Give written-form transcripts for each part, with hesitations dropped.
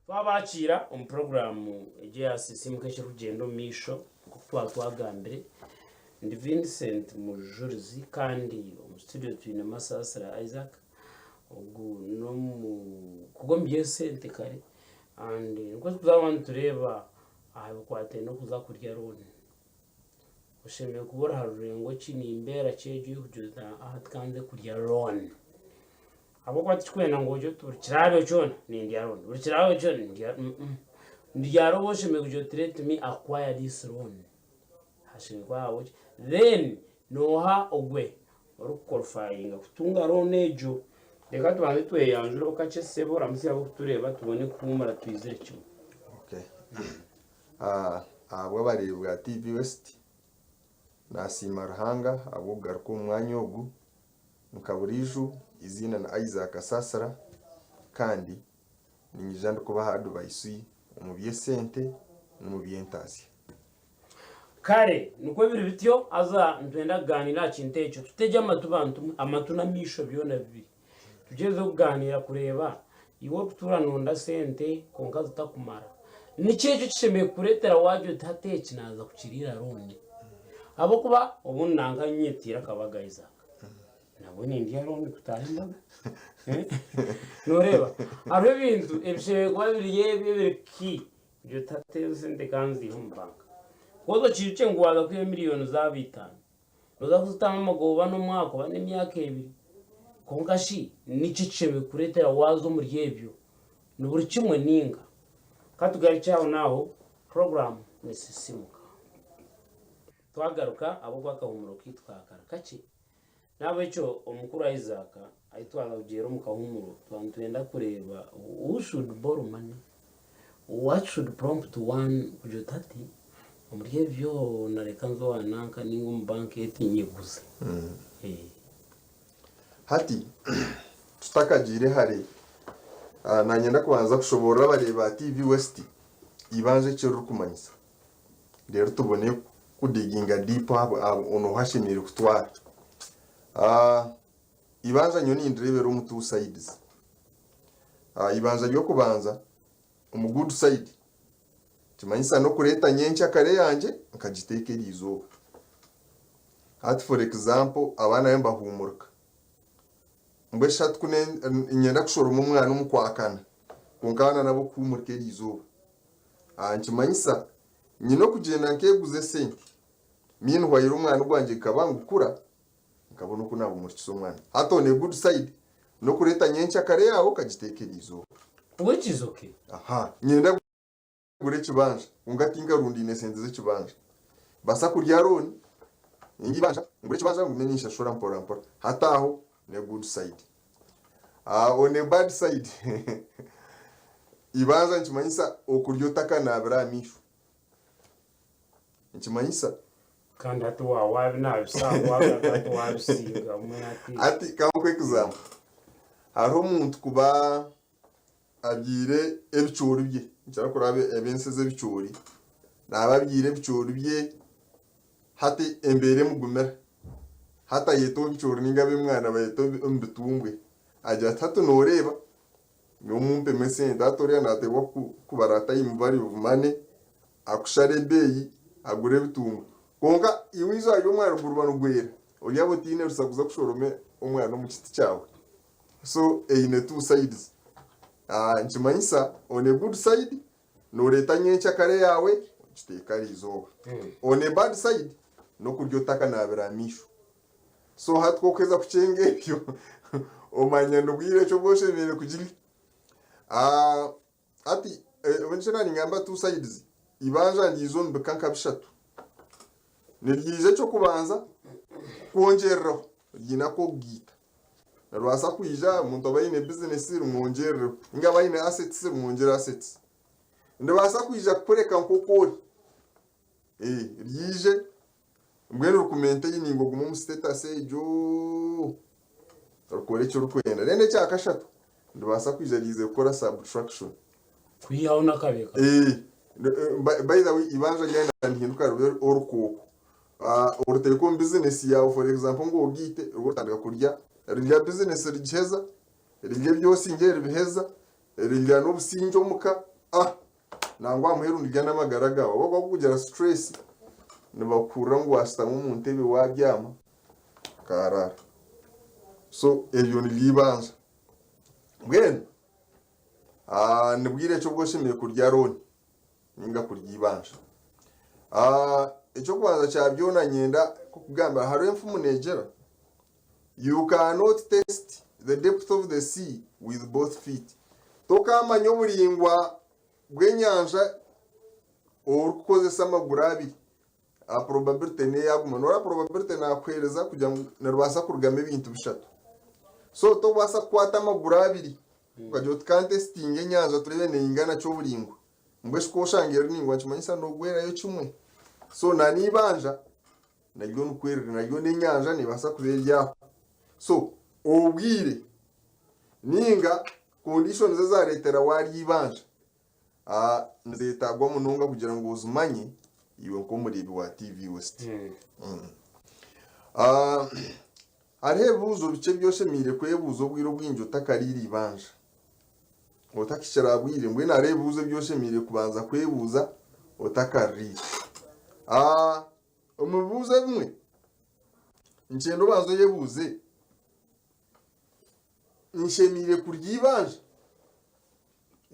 Twabakiira omu puroguraamu egi eya Sisiimuka ekirikugyenda omu maisho nk'oku twaba twagambire. Ndi Vincent Mujurizi kandi omu studio twinemu Asaasira Isaac. Ogu n'omukugu omu by'esente kare and nikwo turikuza kuba nitureeba aha bikwatiraine n'okuza kurya looni. Oshemereire kuba ori aha rurengo ki, ni mbeera ki egi orikugira oti aha tikanze kurya looni. Ahabw'okuba tikikwenda ngu ogire oti buri kiraabeho kyona nindya looni, buri kiraabeho kyona nindya looni, ryari obu oshemereire kugira oti let me acquire this loan, hashemereire kuba haabaho ki, then nooha ogwe orikukorifayinga kutunga looni egyo. Reka tubanze tweyanjureho kakye sebo oramutsye abarikutureeba tubone kuhuumura twizire kimwe. Okay. Ahabw'abareebi ba TV West, nasiima Ruhanga ahabw'okugaruka omu mwanya ogu. Nka buriijo, eiziina ni Isaac Kasasira kandi niinyija ndikubaha advice omu by'esente n'omu by'entaasya. Kare nikwo biri bityo, haza nitwenda kugaaniira aha kintu ekyo. Tutegye amatu bantu mwe, amatu n'amaisho byona bibiri. Tugyezeho kugaaniira kureeba iwe orikutuura noonda sente kwonka zitakumara. Niki ekyo ekishemereire kukureetera waagira oti hati eki naaza kukiriira looni? Ahabw'okuba obundi nanka nyetiire akabaga Isaac. Nabwo nindya looni kutaaha embaga. Nooreeba hariho ebintu ebishemereire kuba biri ebyo ebiri key kugira oti hati ezi sente ka nziihe omu banka. Ku okiijukye ngu waaza kwiha emiliyoni zaaba itaano, Nooza kuzitamu amagoba n'omwaka oba n'emyaka ebiri. Kwonka shi niki ekishemereire kukureetera waaza omuri ebyo? Ni buri kimwe nainga? Ka tugarukye aho n'aho, puroguraamu neesisiimuka. Twagaruka ahabw'okuba akahuumuro kaitu kaakara kakye. N'ahabw'ekyo omukuru Isaac ahi twaza kugyera omu kahuumuro, twaba nitwenda kureeba who should borrow money? What should prompt one kugira oti hati omuri ebi byona reka nze owa nanka ninga omu banka eti nyiguze. Hati tutakagiire hare, nanyenda kubanza kushoboorora abareebi ba TV West eibanja eki ririkumanyisa reero tubone kudiginga deep n'oha ashemereire kutwara. Eibanja nyowe nindireebera omu two sides. Eibanja ry'okubanza omu good side nikimanyisa n'okureeta nyenkyakare yangye nkagiteeka eriizooba. Hati for example abaana abe nibahuumurika, mbwenu shi hati ku niinyenda kushoroma omwana omu kwakana kwonka abaana nabo kuhuumurika eriizooba, nikimanyisa nyine okugyenda nkeeguza esente meanwhile omwana ogwangye gukaba nigukura Nkabona oku naahumurikisa omwana. Hati on a good side, n'okureeta nyenkyakare yaawe okagiteeka eriizooba. Which is okay. Aha, nyenda kugura ekibanja, kwonka tinkarundaine sente z'ekibanja. Mbaasa kurya loan, ninga eibanja, ngure ekibanja ngume ninshashura mpora mpora. Hati aho ni good side. On a bad side, eibanja nikimanyisa okurya otakanaabire aha maisho. Nikimanyisa Kandi hati wa wabinaabisa wagaruka hati wabisiiga mbwenu hati. Hati kankuhe example. Hariho omuntu kuba abyaire ebicoori bye, nikira kuraba eb'ensi ez'ebicoori, naaba abyaire ebicoori bye hati embeera emugumira, hati ayeta ow'ebicoori ninga ab'emwana bayeta omu bitumbwe, agira ati hati nooreeba nyowe mumpemu esente, hati oriya naateebwa kubara time value of money, akushare ebeeyi agure ebitumbwe. Kwonka iwe eizooba ry'omwana guriba nigwera, oryaba otaine rusa kuza kushoroma omwana omu kiti kyawe. So eine two sides. Nikimanyisa on a good side nooreeta nyenkyakare yaawe ogiteeka aha izooba. On a bad side n'okurya otakanaabire aha maisho. So hati ku orikuheza kukyenga ebyo, omanya nibwire ki obu oshemereire kugirya. Hati obu nikyo naaningamba two sides, eibanja niryiza omu bika nka bishatu. Niryiza eky'okubanza kukwongyereraho, riine ak'okugaita. Niribaasa kwija omuntu aba aine bizinesi rimwongyerereho, ninga aba aine assets rimwongyere assets. Niribaasa kwija kukureka nk'oku ori, riije Mbwenu rikumaintaininga ogume omu status egyo orikore eki orikwenda. Then ekya kashatu nibaasa kwija riize kukora subtraction. Kwihaho n'akabeeka. Eh, by, by the way ibanja ryayenda nihinduka ribe orukooko. Ah, oriteeka omu business yaawe for example ngu ogiite rwo rutandika kurya rirya business rigiheza, rirya ebyosingye ribiheza, rirya n'obusingye omuka. Ah! Nangwa aha muheru nirya n'amagara gaawe. Ahabw'okuba ku orikugira stress, nibakuhurira ngu waashutama omu ntebe waabyama, okaaraara. So eryo niryo eibanja. Mbwenu ni bwire ki obu oshemereire kurya looni nainga kurya eibanja? Eky'okubanza kya byona niinyenda kukugambira hariho enfumu neegira, You cannot test the depth of the sea with both feet. Tokaamanya oburaingwa bw'enyanja orikukozesa amaguru abiri. Aha probability neyaguma. Noreeba probability nakuhereza kugira ngu niribaasa kurugamu ebintu bishatu. So tokubaasa kukwata amaguru abiri okagira oti kantesitinge enyanja turebe neyingana ki oburaingwa. Mbwenu shi ku oshanga eri ningwa nikimanyisa nogwerayo kimwe. So na n'eibanja naryo nikwo riri, naryo n'enyanja nebaasa kuba eri aho. So obwire ninga conditions ezaretera warya eibanja Nizeetaagwa munonga kugira ngu ozimanye iwe nk'omureebi wa TV West. Hariho ebibuuzo bikye ebi oshemereire kwebuuza obwire obwingi otakariire eibanja. Otakahikire aha bwire, mbwenu hariho ebibuuzo ebi oshemereire kubanza kwebuuza otakaririire. Omu bibuuzo ebimwe, nikyenda obanze oyebuuze, nshemereire kurya eibanja?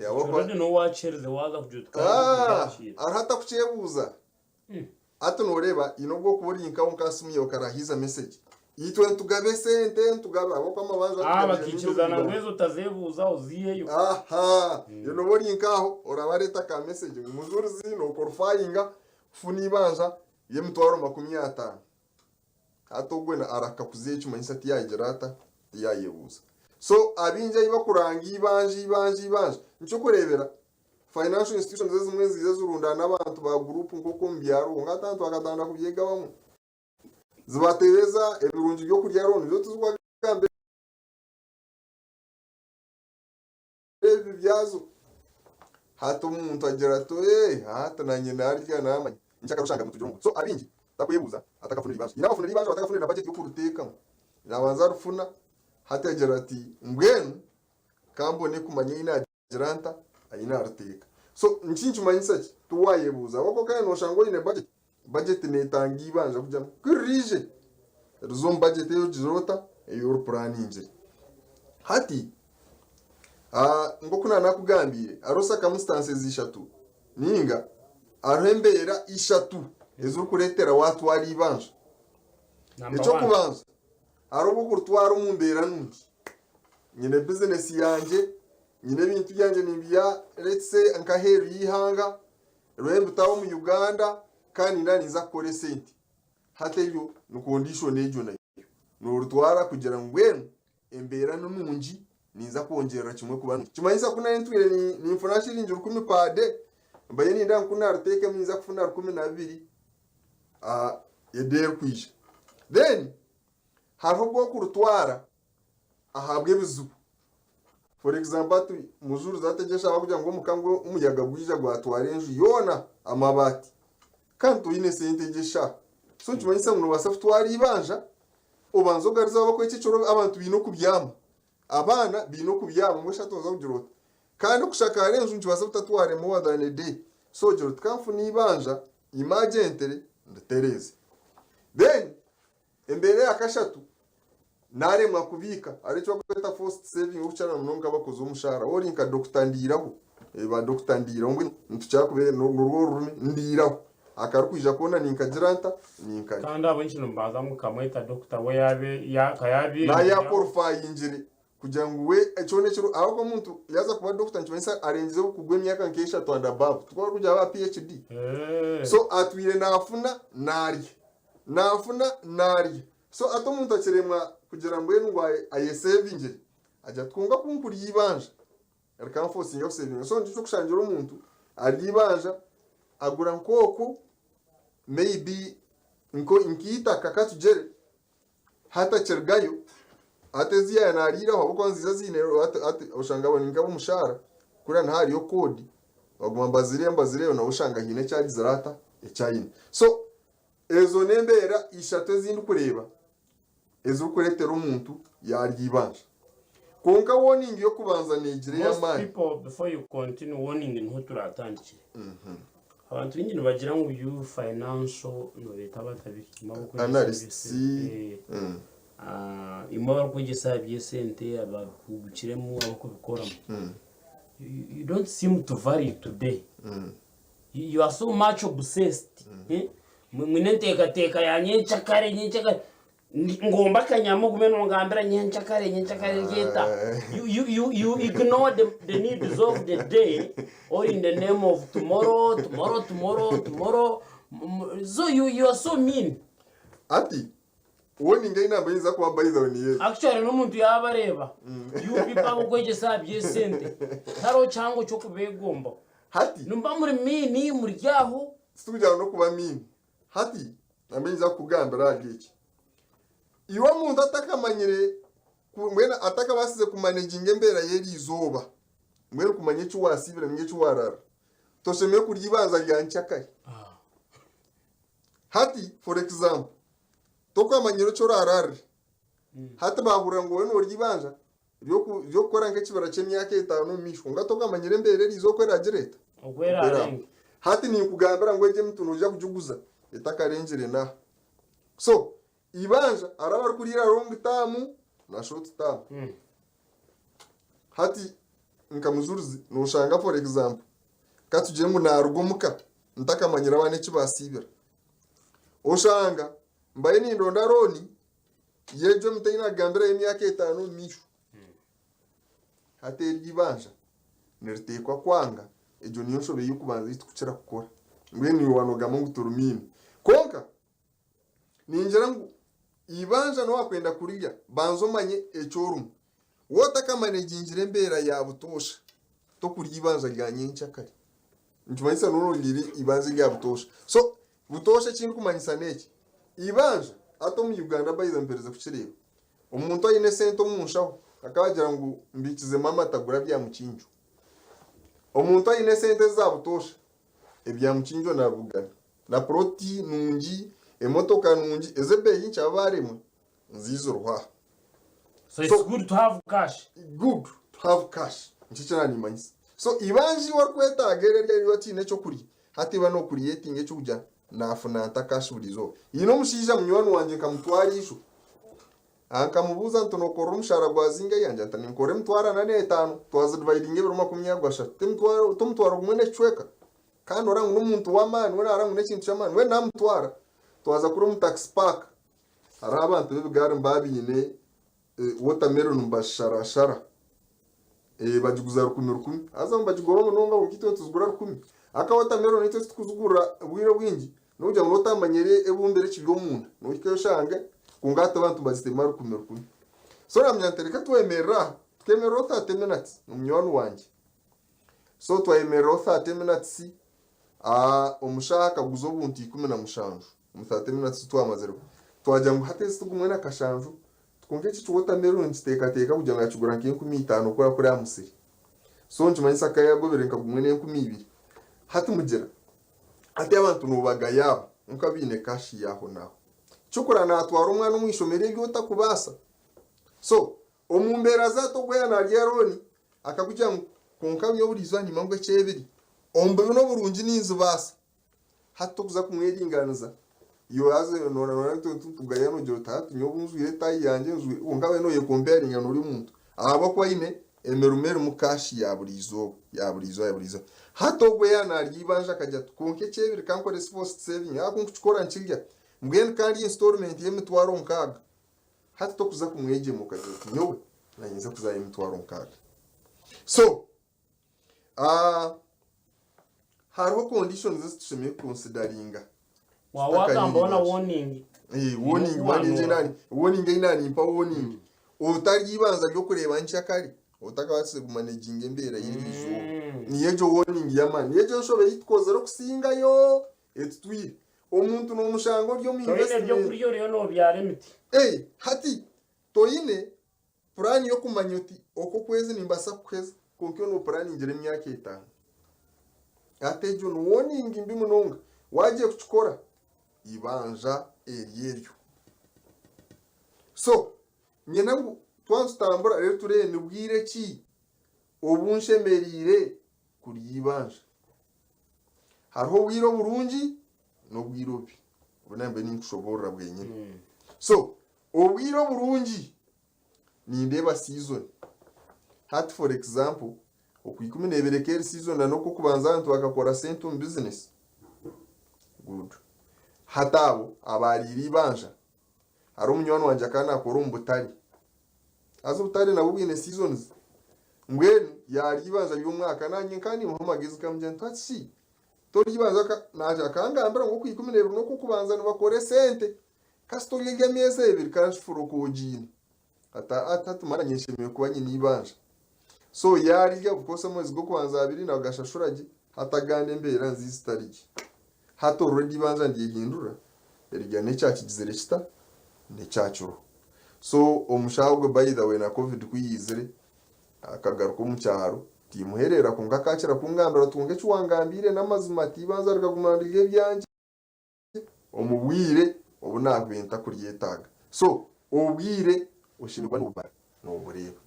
Already n'owakirize waaza kugira oti Ah, hariho atakukyebuuza. Hati nooreeba haine obu orikuba ori nkawe nka simu yaawe okarahiiza message. Itwe nitugaba esente nitugaba ahabw'okuba amabanja Ah, tugabiire mingi bakiikirizana ngu okugaba. ezo otazeebuuza oziiheyo. Aha, iwe nooba ori nk'aho orabareeta ka message ngu mujurizi nookorifayinga kufuna eibanja ry'emitwaro 50. Hati ogwe na arakakuza ekimanyisa tiyagira ata? Tiyayebuuza. So abaingi ahi bakuranga eibanja eibanja eibanja. Nikyo okureebera financial institutions ezimwe niziija zirundaana abantu ba group nk'oku omu byaro kwonka hati abantu bakatandika kubyegabamu. Zibateebeza ebirungi by'okurya loan byo tizikubagambira ebibi byazo. Hati omuntu agira ati ee hati nanye narya namanya. Nikyo oshanga nitugira omu. So abaingi takwebuuza atakafunire ibanja. Haine abafunire ibanja batakafunire na budget y'okuriteekamu. Nabanza arifuna hati agira ati mbwenu kambone kumanya ei nagira nta ahi nariteeka. So niki nikimanyisa ki? Tiwayebuuza ahabw'okuba kandi noshanga oine budget, budget netanga ibanja kugira ngu ku ririije rize omu budget ei ogizire ota ei oripuraaningire. Hati nk'oku naanakugambiire hariho circumstances ishatu ninga hariho embeera ishatu ezirikureetera waatwara eibanja. Number one. Eky'okubanza hariho obu okuritwara omu mbeera nungi. Nyine bizinesi yangye, nyine ebintu byangye nimbiha let's say nk'aheeru y'eihanga, reero mbitaho omu Uganda kandi nindeeba ninza kukora esente. Hati eyo ni condition egyo nayo. Nooritwara kugira ngu mbwenu embeera ni nungi ninza kwongyerera kimwe kuba nungi. Nikimanyisa ku naaba ntwire ninfuna shiringi rukumi per day, mbaire nindeeba ngu ku naariteekemu ninza kufuna 12 a day erikwija. Then hariho obw'okurutwara ahabw'ebizibu. For example hati mujurizi ategyesha ahabw'okugira ngu omuka ngu omuyaga gwija gwatwara enju yoona amabaati kandi toine sente egyo eshaaha. So nikimanyisa ngu noobaasa kutwara eibanja obanze ogaruze ahabw'okuba eki ekiro abantu baine okubyama. Abaana baine okubyama mbwenu shi hati nooza kugira ota? Kandi okushakaara enju nikibaasa kutatwara more than a day. So ogira oti kanfune eibanja emergently nditereeze. Then Embeera eya kashatu, naaremwa kubiika. Hariho eki barikweta forced saving okukira na munonga nk'abakozi b'omushaara. Waaba ori nka Dokita Ndiiraho, ba Dokita Ndiiraho mbwenu nitukira kubeera nirwo rurimi, Ndiiraho. Akarikwija koona ninkagira nta? Ninkarya. Kandi ahabw'enki nimubanza mukamweta dokita we yaabe nka yaabaire Naaba yaakwolifayingire kugira ngu we kyona ekiri ahabw'okuba omuntu yaaza kuba dokita nikimanyisa arengize obukugu emyaka nk'eshatu and above. Tikwo barikugira aba PHD. So atwire naafuna naarya. Naafuna naarya. So hati omuntu akiremwa kugira mbwenu ngu ayesevingire, agira ati kwonka ku nkurya eibanja rikanfosinga kusevinga. So nikyo ky'okushangira omuntu arya eibanja agura nk'oku maybe nk'eitaka katugyere hati akirigayo hati ezi yaaba naariiraho ahabw'okuba niziija ziine hati oshanga abo ni nk'ab'omushaara kuriya niho hariyo koodi baguma nibazireeba nibazireeba nawe oshanga haine eki agizire ata eki aine. So ezo n'embeera ishatu ezi ndikureeba ezirikureetera omuntu yaarya eibanja. Kwonka warning y'okubanza neegira Most ey'amaani. people before you continue warning niho turatandikire. Abantu baingi nibagira ngu you financial nobeeta bata biri imwe abarikwegyesa Analysts. eby'esente, imwe abarikwegyesa aha by'esente ababihugukiremu abarikubikoramu. You don't seem to value today. You are so much obsessed. Mwine enteekateeka ya nyenkyakare nyenkyakare. Ngomba akanyama ogume nongambira nyenkyakare nyenkyakare ryeta. You, you, you, you ignore the needs of the day all in the name of tomorrow, tomorrow, tomorrow, tomorrow. So you, you are so mean. Ati warning ei nambayinza kuba by the way niyo egi. Actually n'omuntu yaaba areeba you people abokwegyesa aha by'esente tihariho kihango ky'okubegombaho. Hati Nimuba muri mean muri aho. Titikugira ngu n'okuba mean. Hati nambayinza kukugambira ahari eki. Iwe omuntu atakamanyire mbwenu atakabaasize kumanaginga embeera y'eri izooba, mbwenu kumanya eki waasiibire ninga eki waaraara, toshemereire kurya eibanza rya nkyakare. Hati for example, tokamanyire eki oraararire. Hati baahurira ngu wowe noorya eibanja ry'okukora nk'ekibira ky'emyaka etaano omu maisho, kwonka tokamanyire embeera eriiza oku eraagira eta? Oku eraarenge. Hati ninkugambira ngu egyo emiti noija kugiguza etakarengire n'aha. So, eibanja hariho abarikuriira long term na short term. Hati nka mujurizi noshanga for example, ka tugire ngu naaruga omuka ntakamanyire abaana eki baasiibira. Oshanga mbaire nindonda looni y'egyo emiti ei naagambira y'emyaka etaano omu maisho. Hati eryo eibanja niriteekwa kwanga, egyo niyo nshobe y'okubanza ei turikukira kukora. Mbwenu iwe waanogamba ngu turi mean. Kwonka ningira ngu eibanja n'owakwenda kurirya, banza omanye eki orimu. Waaba otakamanegingire embeera ya butoosha, tokurya eibanja rya nyenkyakare. Nikimanyisa nooba oriire eibanja erya butoosha. So, butoosha eki ndikumanyisa n'eki, eibanja hati omu Uganda by the way mperize kukireeba, omuntu aine esente omu nshaho akaba agira ngu mbikizemu amata gura bya mukinjo. Omuntu aine esente eza butoosha, ebya mukinjo nabibugana. Na puroti nungi, emotoka nungi, ez'ebeeyi nkye aba baaremwa, nziiza oriho aha. So it's good to have cash. Good to have cash nikyo eki naanimanyisa. So eibanja ei orikwetaaga eri eryari otiine ekyokurya, hati iwe noocreatinga ekyokugira naafuna nta cash buri izooba. Haine omushaija munywani wangye nkamutwara ijo, nkamubuuza nti nookorera omushaara gwa zingahi? Yangira ati ninkorera emitwaro ana n'etaano, twazidividinga ebiro makumi agashatu, ti omutwaro gumwe n'ekicweka? Kandi oraba ngu n'omuntu w'amaani, weena araba ngu n'ekintu ky'amaani, mbwenu naamutwara, twaza kuri omu taxi park, hariho abantu b'ebigaari nibaba baine watermelon nibazisharashara, bagiguza rukumi rukumi, haza nibagigoba munonga kwonka itwe nituzigura rukumi. Aka watermelon itwe titukuzigura obwire obwingi, n'okugira ngu nooba otamanyire ebumbire ekiri omunda, nohikayo oshange kwonka hati abantu nibazitema rukumi rukumi. So naamanya nti reka twemerere aha, tukemereraho thirty minutes na munywani wangye. So twayemereraho thirty minutes, omushaho akaguza obuntu 17 omu thirty minutes twamazireho. Twagira ngu hati ezi tugumwe na kashanju, kwonka eki eki watermelon nikiteekateeka kugira ngu yakigura nk'enkumi itaano kuri kuri aha musiri. So nikimanyisa akaba yagobire nka gumwe n'enkumi ibiri. Hati mugira, hati abantu noobagaya abo kwonka baine cash y'ahonaaho. Kyokora naatwara omwana omu ishomero ebi otakubaasa. So Omu mbeera zaatu ogwo yaaba naarya looni akakugira ngu kwonka nyowe buri izooba niimanya ngu ekyebiri omu bubi n'oburungi ninzibaasa. Hati tokuza kumweringaaniza iwe haza noora tugaya noogira oti hati nyowe obu njwaire etaayi yangye njwaire kwonka weena oyekompeyaringa n'ori omuntu ahabw'okuba aine emirimo erimu kaashi ya buri izooba ya buri izooba ya buri izooba. Hati ogwo yaaba naarya eibanja akagira ati kwonka ekyebiri ka nkore forced saving ahabw'okuba nkukikora nkirya mbwenu ka ndye instalment y'emitwaro nkaaga. Hati tokuza kumwegyema okagira oti nyowe nanyinza kuzayo emitwaro nkaaga. So uh, hariho conditions ezi tushemereire kuconsideringa. Wagamba wona warning. Eh, warning warning nani warning ei nanimpa warning. Otarya ibanza ry'okureeba nkyakare otakabaasize kumanaginga embeera y'eriizooba. Niyo egyo warning y'amaani. Niyo egyo enshobe ei tukozire okusingayo etutwire. Omuntu nomushanga ori omu Toine investment. byokurya oriyo nobyara emiti. Hey, hati toine puraani y'okumanya oti oku okwezi nimbaasa kukuheza kwonka iwe nopuraningira emyaka etaano. Hati egyo ni warning mbi munonga. Waagiye kukikora ibanja eri eryo. So, nyenda ngu. Twaba nitutambura reero tureebe ni bwire ki obu nshemereire kurya eibanja. Hariho obwire oburungi n'obwire obubi. Obu naaba ninkushoboorora bwenyine. So, obwire oburungi nindeeba season. Hati for example, Okwikumi n'ebiri eka eri season na n'okw'okubanza abantu bakakora sente omu business. Good. Hati abo abaariire eibanja, hariho munywani wangye akaba naakora omu butare. Haza obutare nabwo bwine seasons. Mbwenu yaarya eibanja ry'omwaka naanye nkaba niimuha amagezi nkamugira nti hati shi torya eibanja ka naagira akangambira ngu Okwikumi n'ebiri n'okw'okubanza nibakora esente. Kasita orya ery'ameezi ebiri cash flow okaba ogiine. Hati mara nyeshemereire kuba nyine eibanja. So yaarya of course omwezi gw'okubanza abiri nagashashura gye hati agandi embeera nziiza zitari gye. Hati already eibanja ndyehindura erirya n'ekyakigizire kita n'ekyakiriho. So omushaho ogwe by the way na covid ku yaizire akagaruka omu kyaro timuhereera kwonka akakira kungambira ati kwonka eki wangambiire n'amazima ati eibanja rikaguma nirirya ebyangye. Omu bwire obu naabaire ntakuryetaaga. So obwire oshemererwa noobubara noobureeba.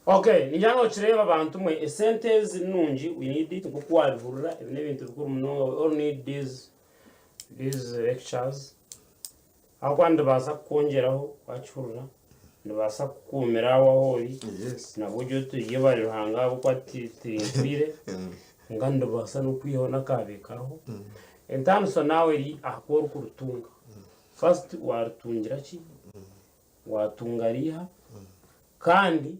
Okay, ningira ngu nokireeba bantu mwe esente ezi nungi we need it nk'oku wabihurira ebi n'ebintu bikuru munonga we all need these these lectures ahabw'okuba nibibaasa kukwongyeraho wakihurira nibibaasa kukukuumira aho ahu ori Yes. nabwo ogire oti yebare Ruhanga ahabw'okuba ti- tinfiire kwonka nibibaasa n'okwihaho n'akaabaire kariho entaaniso naawe eri aha ku orikurutunga first warutungira ki watunga riiha kandi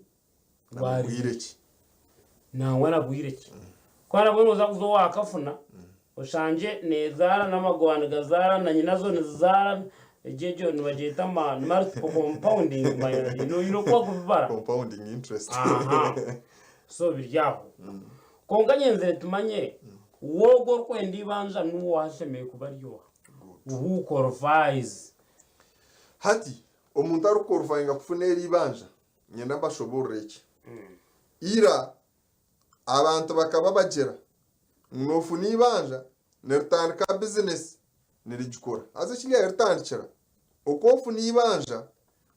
Na bwire ki? Nangwa na bwire ki? Ku oraabe nooza kuza owa kafuna, oshangye neezaara n'amagoba nigazaara na nyinazo nizizaara, egyo egyo nibagyeta ma multiple compounding manya oine oku barikubibara. Compounding interest. Aha. So biri aho. Kwonka nyenzire tumanye, woogwo orikwenda eibanja niwe owashemereire kuba ari oha? Who qualifies? Hati, omuntu arikuqualifyinga kufuna eri ibanja, Nyenda mbashoboorore eki. Ira, abantu bakaba bagira ngu noofuna eibanja niritandika bizinesi nirigikora. Haza eki ryaritandikira, oku ofuna eibanja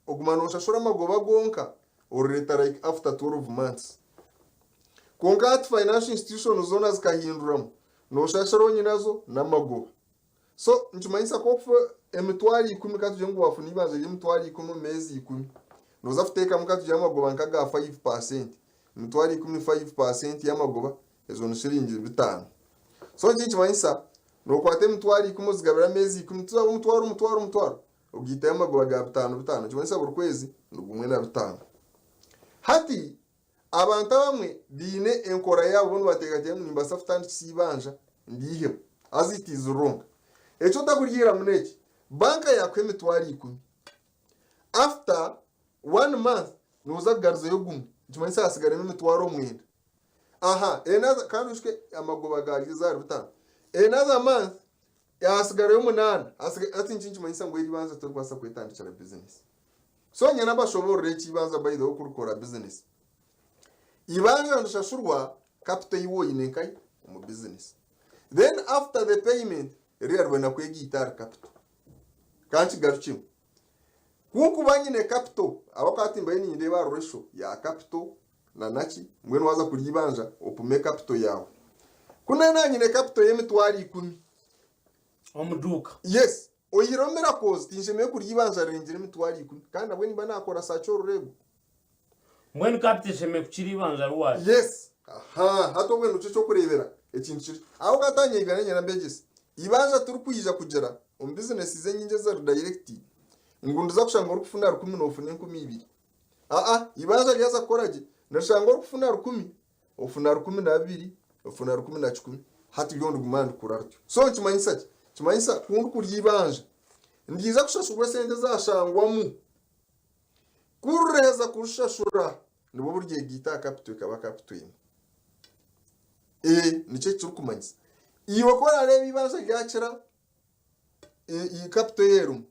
oguma nooshashura amagoba gonka orireeta like after 12 months. Kwonka hati financial institutions zoona zikahinduramu, nooshashura onyinazo n'amagoba. So nikimanyisa ku okufa emitwaro ikumi katugire ngu wafuna eibanja ry'emitwaro ikumi omu meezi ikumi, nooza kuteekamu katugire amagoba nk'aga 5%, emitwaro ikumi 5% y'amagoba ezo ni shiringi bitaano. So eki nikimanyisa nookwata emitwaro ikumi ozigabire ameezi ikumi tizaba omutwaro omutwaro omutwaro, ogaitayo amagoba ga bitaano bitaano, nikimanyisa buri kwezi ni gumwe na bitaano. Hati Abantu abamwe baine enkora yaabo bo nibateekateeka ngu nimbaasa kutandikisa eibanja ndiihemu. Haza it is wrong. Eki otakuryairamu n'eki, banka yaakuha emitwaro ikumi, after one month nooza kugaruzayo gumwe, nikimanyisa hasigaremu emitwaro omwenda. Aha, another, kandi oijuke amagoba gaaryo ahari bitaano. Another month hasigarayo munaana, hati nikyo nikimanyisa ngu eri ibanja torikubaasa kwetandikira bizinesi. So nyine abashoborora eki ibanja by the way okurikora business. Ibanja nirishashurwa capital ei woine nkahi omu business. Then after the payment ririya ribona kwegaita ahari capital. Kankigarukyemu. Kunkuba nyine capital ahabw'okuba hati mbaire nindeeba aha ratio ya capital na naki mbwenu waza kurya ibanja opume capital yaawe. Ku naba nyine capital y'emitwaro ikumi. Omu duuka. Yes. Oyihireho miracles, tinshemereire kurya eibanja rirengire emitwaro ikumi kandi nabwo nimba nakora search orurego. Mbwenu capital eshemereire kukira eibanja riwarya. Yes. Aha, hati obwe nikyo ky'okureebera ekintu kiri. Aho katanya Uganda nyenda mbegyese. Eibanja turikwija kugira omu businesses enyingi eziri direct ngu niza kushanga orikufuna rukumi nofuna enkumi ibiri. Aa, eibanja ryaza kukora gye nirishanga orikufuna rukumi Ofuna 12,000, ofuna 11,000, hati ryo niriguma nirikura rityo. So nikimanyisa ki? Nikimanyisa ku ndikurya eibanja, ndyaija kushashurwa esente ezashangwamu. Ku ririheza kurishashura, nibwo buryegaita aha capital ekaba capital emwe. Ee, nikyo eki kirikumanyisa. Iwe ku orareeba eibanja ryakira iyi capital ei erimu,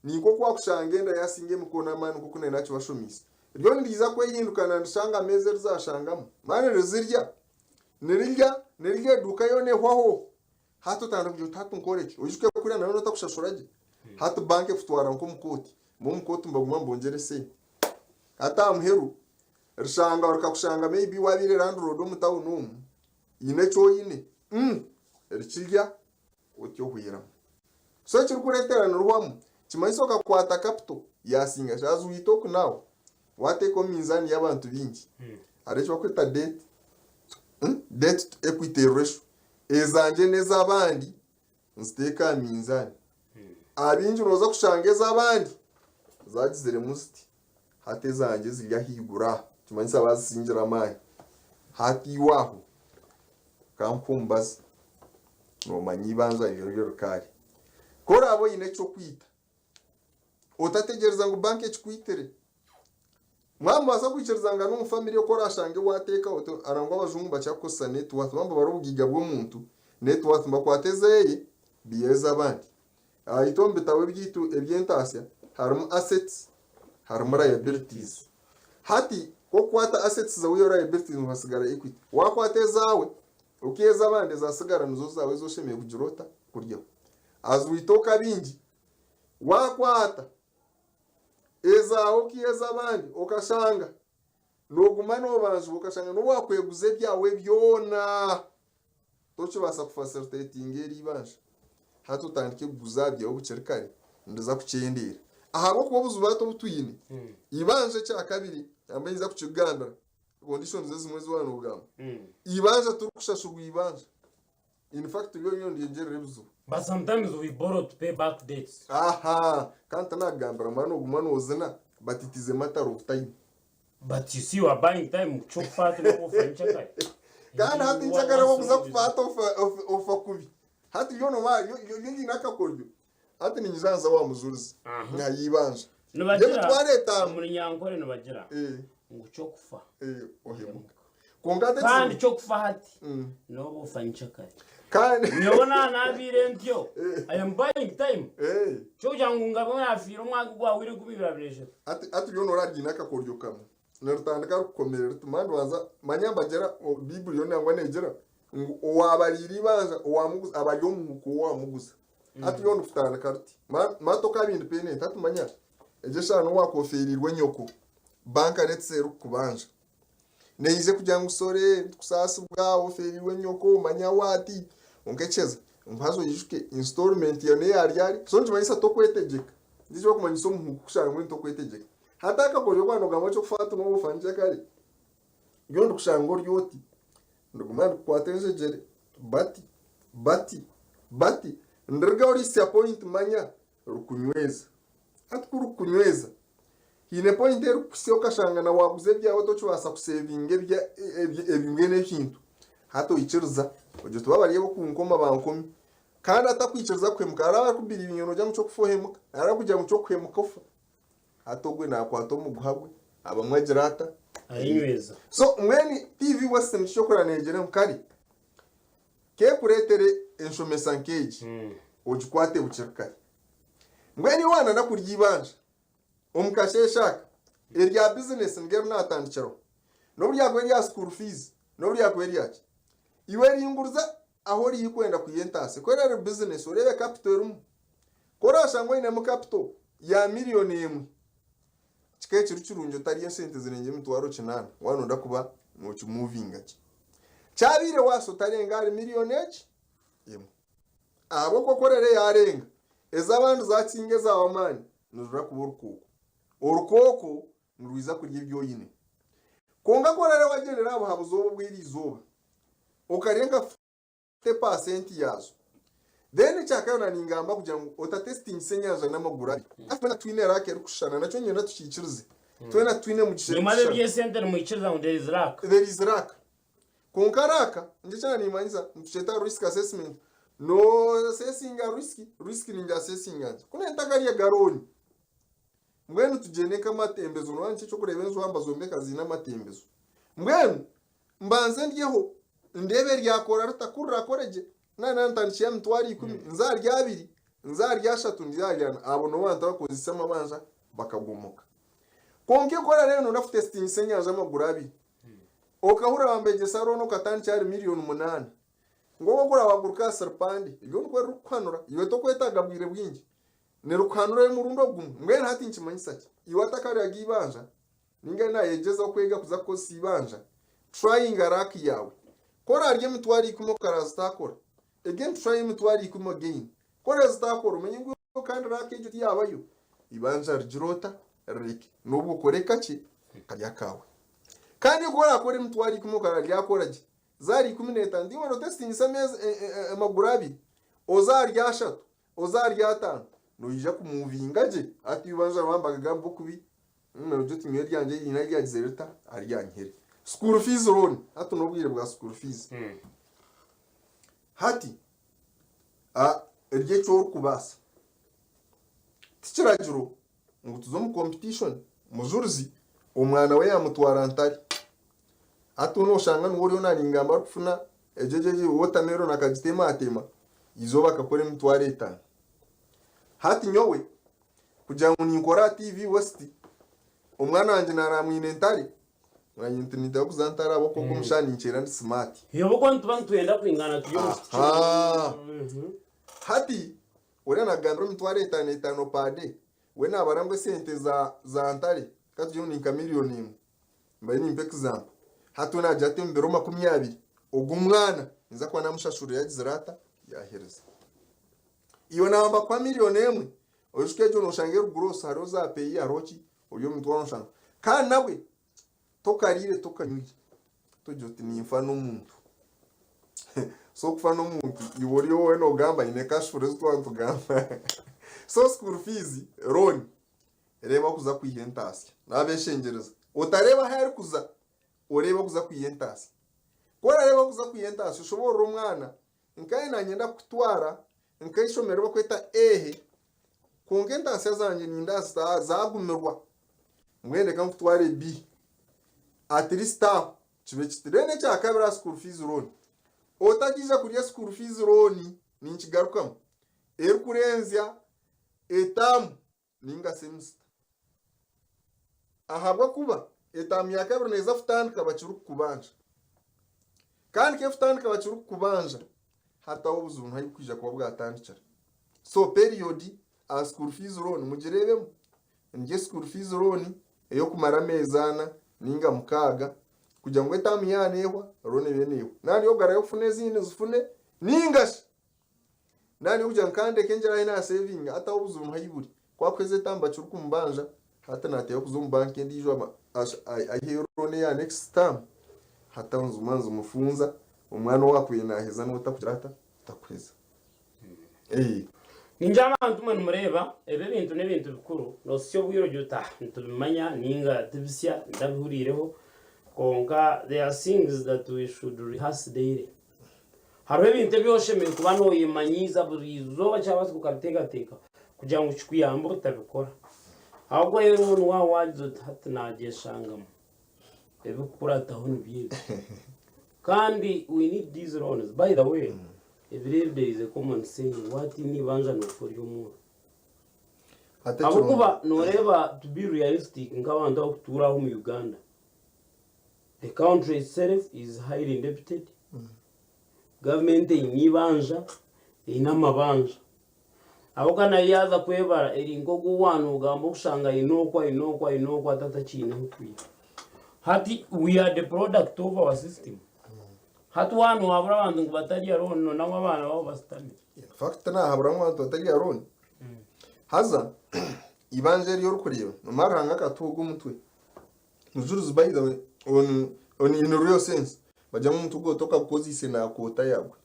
ni nk'oku waakushanga enda yaasinga emikono amaani nk'oku nari naakibashomeise. Ryo niriiza kwehindukana nirishanga ameezi erizashangamu. Mani rizirya, nirirya, nirirya eduuka yoona ehwaho. Hati otandika kugira oti hati nkore ki? Oijuke kuriya nawe nootakushashura gye. Hati banka ekutwara nk'omu kooti. Omu kooti nibaguma nibongyera esente. Hati aha muheru, rishanga rikakushanga maybe waabaire landlord omu tawuni omu, haine eki oine, mm rikirya otyo ohweramu. So ekirikureetera nirihwamu, kimanyisa okakwata capital yaasinga shi as we talk now, waateeka omu minzaani y'abantu baingi, hariho eki barikweta debt, debt to equity ratio, ezangye n'ez'abandi nziteeke aha minzaani. Abaingi nooza kushanga ez'abandi zaagiziremu ziti, hati ezangye ziri ahaiguru aha, nikimanyisa baazisingire amaani. Hati iwe aho ka nkuhe omubazi, noomanya eibanja ryawe rikaari. Ku oraabe oine eky'okwita, otategyereza ngu banka ekikwitire. Mwaba nimubaasa kwikirizangana omu famire ku oraashange waateekaho oti nangwa abajungu nibakira kukozesa net worth baba nibabara obugaiga bw'omuntu, net worth nibakwata ezeeye baihayo ez'abandi. Itwe omu bitabo ebyaitu eby'entaasya harimu assets harimu liabilities. Hati ku okukwata assets zaawe oihaho liabilities nihasigara equity. Waakwata ezaawe okaiha ez'abandi ezaatsigara nizo zaawe ezi oshemereire kugira ota kuryaho. As we talk abaingi waakwata Ezaawe okaiha ez'abandi okashanga nooguma noobanjibwa okashanga n'obu waakweguza ebyawe byona tokibaasa kufasilitetinga eri ibanja. Hati otandike kuguza aha byawe bukiri kare niriza kukyendeera. Ahabw'okuba obuzibu hati obu twine, eibanja ekyakabiri namba nyinza kukikugambira conditions ezimwe ezi waaba noogamba, eibanja torikushashurwa eibanja. In fact byonyine niryengyerera ebizibu. But sometimes we borrow to pay back debts. Aha, kandi tinakugambira mwana oguma nozina but it is a matter of time. But you see you are buying time kyokufa hati nokufa nkyakare. Kandi hati nkyakare wakuza kufa hati ofa, ofa, ofa kubi. Hati byona oba yo nyine akakoryo. Hati ninyija nza wa mujurizi Aha. nkaha eibanja. Nibagira Ry'emitwaro etaano. omuri Nyankore nibagira Eh, ngu kyokufa eh, ohemuka. Kwonka hati kandi ekizibu. kyokufa hati nooba ofa nkyakare. Kandi Nyowe naanabiire ntyo I am buying time Eh, kyokugira ngu ngabe nafiire omwaka ogwahwire 2023. hati hati byona orarya akakoryo kamwe. Nirutandika rukukomere ruti mani banza manya mbagira Baibuli yo nangwa negira ngu owabariire eibanja owamuguza aba ari omuhuuku w'owamuguza. Hati byona kutandika ruti ma tokaba independent hati manya egyo eshaaha n'obu wakuba ofeereirwe nyoko banka let's say erikukubanja neija kugira ngu sorry nitukusaasibwa ofeereirwe nyoko manya waati kwonka ekyeza ngu haza oijuke installment yawe neya ryari so nikimanyisa tokwetegyeka nikyo ekirikumanyisa omuhuuku kushanga mbwenu tokwetegyeka. Hati akakoryo ku nogamba ekyokufa hati noba ofa nkyakare nyowe ndikushanga ori oti ndiguma ndikukwata enjegyere bati bati bati ndiruga orihitsya point manya rikunyweza hati kurikukunyweza haine point erikukuhitsya okashanga na waguza ebyawe tokibaasa kusevinga ebya mbwenu ebintu hati oikiriza ogire oti baba bari abokunkoma bankomi kandi atakwikiriza kuhemuka hariho abarikubirivinga ngu noija mukyokufa ohemuka hariho arikugira ngu kyokuhemuka ofa. Hati ogwe nakwata omuguha gwe abamwe agira ata? Ayinyweza. So mbwenu TV West nikyo kyokora negira ngu kare kekuretere enshomesa nk'egi ogikwate bukiri kare. Mbwenu iwe waanana kurya eibanja omu kasheeshe aka erya bizinesi niryo eri naatandikiraho n'obu ryakuba erya school fees n'obu ryakuba erya ki, iwe ringuriza ahu ori kwenda kwiha entaasya. Ku eri bizinesi oreebe capital erimu. Ku oraashange oinemu capital ya miriyoni emwe, kikaba kiri kirungi otarya esente zirengire emitwaro kinaana waaba nooyenda kuba nookimuvinga gye. Kyabaire waasa otarenga ahari miriyoni egi emwe. Ahabw'okuba ku oraabe yaarenga, ez'abandi zaakinga ezaawe amaani, nirura kuba orukooko. Orukooko nirwija kurya ebi oine. Kwonka ku oraabe waagyendera aha buhabuzi obu obw'eri izooba, okarya nka 50% yaazo, then ekyakabiri naaba ningamba kugira ngu otatesitingisa enyanja n'amaguru abiri. Hati twena twine luck erikushushana, nakyo niinyenda tukiikirize. Twena twine emigisha Nyuma erikushushana. y'eby'esente nimwikiriza ngu there is luck. There is luck. Kwonka luck, nikyo eki naaba nimanyisa, nitukyeta risk assessment. Noosesinga risk, risk ningiasesinga ngye. Ku nentakarya garooni, Mbwenu tugyende nk'amatembezo, noona nikyo eky'okureeba enju aha nibazombeka ziine amatembezo. Mbwenu mbanze ndyeho ndeebe ryakora rita, ku rirakore gye naaba nantandikire aha mitwaro ikumi, nze ahari abiri, nze ahari ashatu, nze ahari ana, abo nibo bantu abakozesa amabanja bakagomoka. Kwonka enkora reero noona kutesitingisa enyanja amaguru abiri, okahurira bambegyesa roona okatandikira ahari miriyoni munaana, ngu obu okuraba waguruka aha siripande, eryo nikwo ririkukuhanura, iwe tokwetaaga bwire bwingi. Nirikuhanurayo omurundi ogumwe. Mbwenu hati nikimanyisa ki? Iwe atakaryaga eibanja, ninga naayegyezaho kwega kuza kukozesa eibanja, tryinga luck yaawe. Ku oraarye emitwaro ikumi okaraaza otaakora, again try emitwaro ikumi again. Ku oraaza otaakora, omanye ngu kandi luck egyo tiyaabayo, eibanja rigire ota? Rireke. N'obu okore kakye, kari akaawe. Kandi ku oraakore emitwaro ikumi okarara ryakora gye, zaari 15, tiiwe nootesitingisa ameezi amaguru abiri, oze ahari ashatu, Oze ahari ataano, noija kumuvinga gye. Hati eibanja riba nibagamba okubi, nogira oti nyowe eryangye eriina ryagize rita aryanyihere. School fees loan, hati n'obwire bwa school fees. Hati rya eki orikubaasa. Ti kiragiro ngu tuze omu competition, mujurizi omwana we yaamutwara ntari. Hati noshanga niwe oriyo naringamba arikufuna egyo egyo egyo watermelon akagitematema eizooba akakora emitwaro etaano. Hati nyowe kugira ngu ninkora aha TV West omwana wangye naramwine ntare nanye nti ninteekwa kuza ntare ahabw'okuba ogwo omushaija ninkyera ndi smart. Yobu ku nituba nitwenda kwingana turi omu kiti Aha. Hati oriya nakugambira emitwaro etaano etaano per day we nabara ngu esente za za ntare katugire ngu ni nka million emwe. Mbaire nimpa example. Hati we nagira ati omu biro 20, ogu omwana ninza kuba namushashurira yagizire ata? Yahereza. Iwe namba kuha million emwe, oijuke egyo noshanga eri gross hariho za PAYE hariho ki, ori omu mitwaro noshanga. Kandi nabwe tokariire tokanywire, togira oti ninfa n'omuntu. So okufa n'omuntu iwe ori wowe nogamba nyine cash flow ezi twaba nitugamba. So school fees, loan, Reeba okuza kwiha entaasya. Naabeshengyereza, otareeba ahu arikuza, oreebe okuza kwiha entaasya. Ku orareeba okuza kwiha entaasya, oshoboorore omwana, nkaanye naanyenda kukutwara nk'eishomero eri barikweta Ehe, kwonka entaasya zangye nindeeba zaagumirwa, mbwenu reka nkutware B. At least aho kibe kiti. Reero n'ekyakabiri aha school fees loan, otagiija kurya school fees loan, ninkigarukamu, erikurenzya etaamu ninga semisita. Ahabw'okuba etaamu ya kabiri neeza kutandika bakirikukubanja. Kandi ku ekutandika bakirikukubanja, hataho obuzibu niho burikwija kuba bwatandikira. So period aha school fees loan mugireebemu. Ndye school fees loan ey'okumara ameezi ana ninga mukaaga kugira ngu etaamu yaaba neehwa, loan ebe neehwa. Naaba ndi okugarukayo kufuna ezindi nzifune ninga shi Nari okugira ngu kandeke ngyere ahi naasevinga hati aho obuzibu niho ahi buri. Ku akuheza etamba kirikumubanja, hati naateekwa kuza omu banka endiijo aiheyo loan eya next term, hati aho nziguma nizimufunza, omwana owaakubaire naaheza niwe otakugira ata, otakuheza. Ningira abantu imwe nimureeba ebi ebintu n'ebintu bikuru, noosya obwire ogira oti ah nitubimanya ninga tibisya ndabihuriireho kwonka there are things that we should rehearse daily. Hariho ebintu ebi oshemereire kuba noyemanyiiza buri izooba kyabaasika okabiteekateeka kugira ngu kikuyambe otabikora. Ahabw'okuba reero onu waaba waagiza oti hati naagyeshangamu, ebirikukurataho nibyo ebi. Kandi we need these loans. By the way, ebiro ebi there is a common saying, waatiina eibanja noofa ori omworo. Hati Ahabw'okuba ekirungi nooreeba to be realistic nk'abantu abarikutuura aha omu Uganda, The country itself is highly indebted, government eine eibanja, eine amabanja. Ahabw'okuba nayo yaaza kwebara eri nk'ogu owaaba noogamba okushanga aine oku, aine oku, aine oku hati atakiine ah'okwiha. Hati we are the product of our system. Hati waaba noohabura abantu ngu batarya loan noona ngu abaana baabo basitami. In fact tinahabura ngu abantu batarya loan. Haza eibanja eri orikureeba, nomara Ruhanga akatuha ogu omutwe. Mujurizi by the way on, on in real sense bagya ngu omuntu gwe tokagukozeise nakoota yagwe.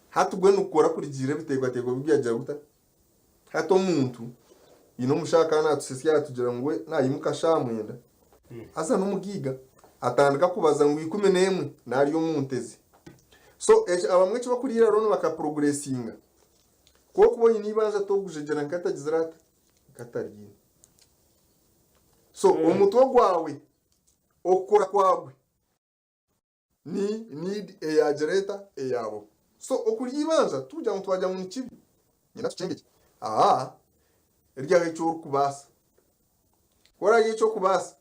Hati gwe nikukora kurigiirira ebiteekateeko bibi byagira guta? Hati omuntu haine omushaho akaba natusesya yatugira ngu we nayimuka shaaha mwenda haza n'omugaiga atandika kubaza ngu 11 narya omu ntezi. So eki abamwe eki bakuriira loan bakaprogressinga ku orikuba oine eibanja tokugujegyera nkatagizire ata? Nkatariine. So omutwe gwawe okukora kwagwe ni need eyagira eta eyabaho. So okurya eibanja tikugira ngu twagira ngu ni kibi nyina tukyenge gye. Aa ryaho eki orikubaasa. Ku orarya eki orikubaasa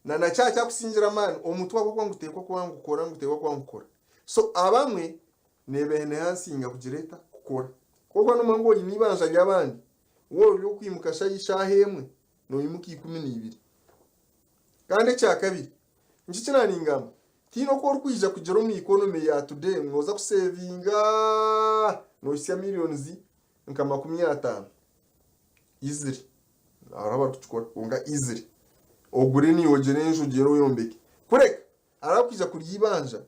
na na kya kyakusingira amaani omutwe ahabw'okuba niguteekwa kuba nigukora niguteekwa kuba nigukora. So abamwe nebenehansinga kugira eta kukora. Ku orikuba noomanya ngu oine eibanja ry'abandi, waaba ori ow'okwimuka shaaha emwe, noimuka 12. Kandi ekya kabiri, nikyo eki naaningamba, tihaine oku orikwija kugira omu economy ya today ngu nooza kusevinga noohitsya millions nka 50 easily. Hariho abarikukikora kwonka easily. Ogure naiwe ogire enju ogyere oyombeke. Kureka hariho arikwija kurya eibanja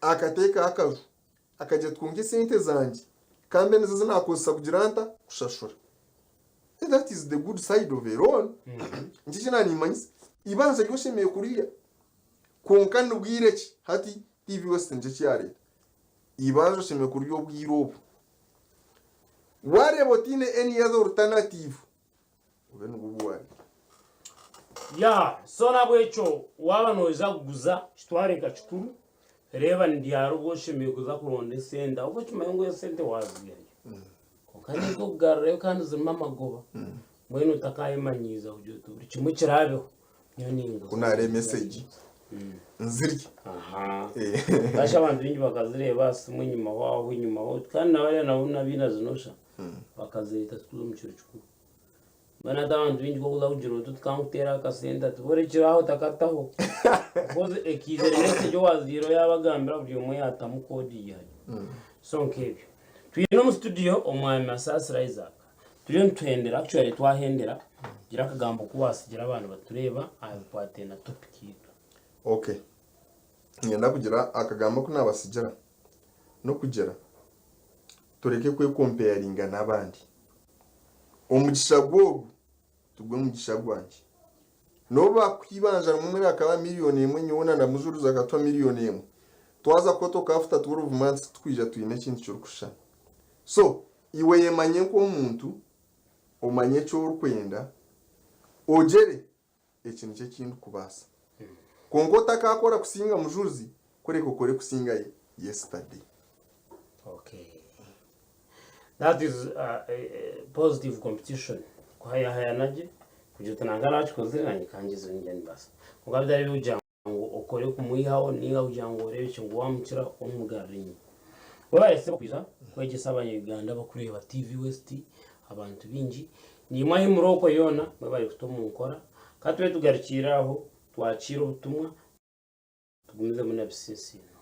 akateekaho akaju akagira ati kwonka esente zangye ka mbe nizo ezi naakozesa kugira nta? Kushashura. That is the good side of a loan. Nikyo eki naanimanyisa. Eibanja ryo oshemereire kurirya kwonka ni bwire ki? Hati TV West nikyo eki yaareeta. Eibanja oshemereire kurirya obwire obu. Waareeba otaine any other alternative, obe nibwo obu waarya. Ya, so n'ahabw'ekyo waaba nooza kuguza kitware nka kikuru, reeba ni ryari obu oshemereire kuza kuronda esente ahabw'okuba okimanye ngu esente waaziihayo kwonka n'ez'okugarurayo kandi zirimu amagoba mbwenu otakayemanyiiza kugira oti buri kimwe kiraabeho nyowe ninguza. Ku naareeba message nzirye. Aha. Kasha abantu baingi bakazireeba aha simu enyimaho aho enyimaho kandi na bariya nabo nabiine zinosha bakazireeta tukuza omu kiro kikuru. Mbwenu hati abantu baingi ku orikuza kugira oti tukankuteera akasente ati borekire aho otakataho because ekiizire message owaziireho yaabagambira buri omwe yaatamu koodi yayo. So nk'ebyo. Twine omu studio omwami Asaasira Isaac. Turiyo nituhendera actually twahendera gira akagambo ku waasigira abantu batureeba aha bikwataine na topic yaitu. Okay. Niinyenda kugira akagambo aku naabatsigira n'okugira tureke kwekompeyaringa n'abandi. Omugisha gw'ogu tigwo mugisha gwangye. N'obu baakuha eibanja rimwe omwe akaba miriyoni emwe nyowe na Namujurizi akatuha miriyoni emwe, twaza kukotoka after 12 months titukwija twine ekintu kirikushushana. So, iwe yemanye nk'omuntu, omanye eki orikwenda, ogyere Eki nikyo eki ndikubaasa. Kwonka otakaakora kusinga Mujurizi, kureka okore kusinga yesterday. Okay. That is a positive competition. Kuhayahayana gye kugira oti nanka nakikozire nanye kangyezeho ningira nimbaasa. Kwonka bitari ebyokugira ngu okore kumwihaho ninga kugira ngu oreebekye ngu wamukira omugarura enyima. Webare sebo kwija kwegyesa abanya Uganda abakureeba TV West abantu baingi. Naimwe ahi muri okwo yoona mwebare kuta omu nkora. Ka tube tugarukiire aho twakiire obutumwa tugumizemu na bisinsiino.